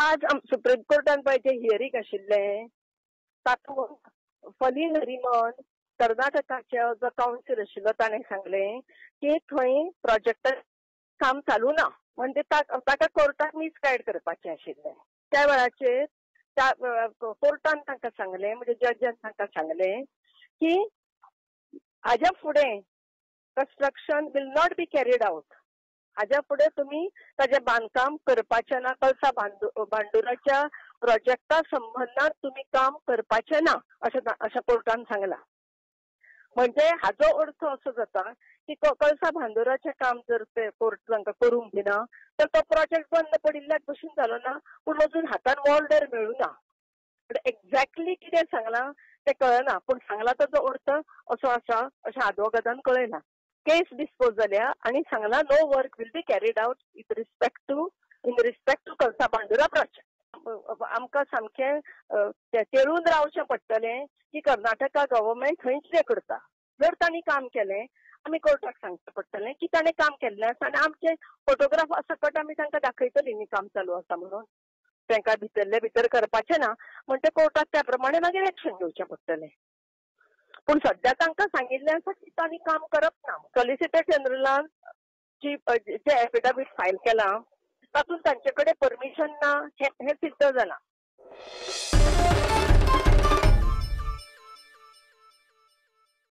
आज सुप्रीम कोर्टान पळय जें हियरींग आशिल्लें तातूंत फली नरिमन कर्नाटकाचे जो कावन्सील आशिल्लो ताणें सांगलें की थंय प्रोजेक्टार काम चालू ना, म्हणजे ताका कोर्टाक मिसगायड करपाचें आशिल्लें. त्या वेळाचेर कोर्टान तांकां सांगलें, म्हणजे जजान तांकां सांगलें की हाज्या फुडें construction will not be carried out, हाज्या फुडें तुमी ताजें बांदकाम करपाचें ना, कळसा भांडुराच्या प्रोजेक्टा संबंदान तुमी काम करपाचें ना अशें कोर्टान सांगलां. म्हणजे हाजो अर्थ असो जाता की कळसा भांडुराचें काम जर ते कोर्ट तांकां करूंक दिना तर तो प्रोजेक्ट बंद पडिल्ल्याक भशेन जालो ना, पूण अजून हातान ऑर्डर मेळूं ना. एक्झॅक्टली कितें सांगलां तें कळना, पूण सांगलां ताजो अर्थ असो आसा अशें आदवोगादान कळयलां. केस डिस्पोज जाल्या आनी सांगलां no work will be carried out in respect to Kalasa Bandura project. आमकां सामकें तेळून रावचें पडटलें की कर्नाटका गव्हर्मेंट थंय कितें करता. जर तांणी काम केलें आमी कोर्टाक सांगचें पडटलें की ताणें काम केल्लें आसा आनी आमचे फोटोग्राफ सकट आमी तांकां दाखयतलीं न्ही काम चालू आसा म्हणून. तांकां भितरले भितर करपाचें ना म्हणटे कोर्टाक त्या प्रमाणे मागीर एक्शन घेवचें पडटलें. पूण सद्या तांकां सांगिल्लें आसा की तांणी काम करप ना. सॉलिसिटर जनरलान जी जें एफिडेवीट फायल केलां तातूंत तांचे कडेन परमिशन ना हें सिद्ध जालां.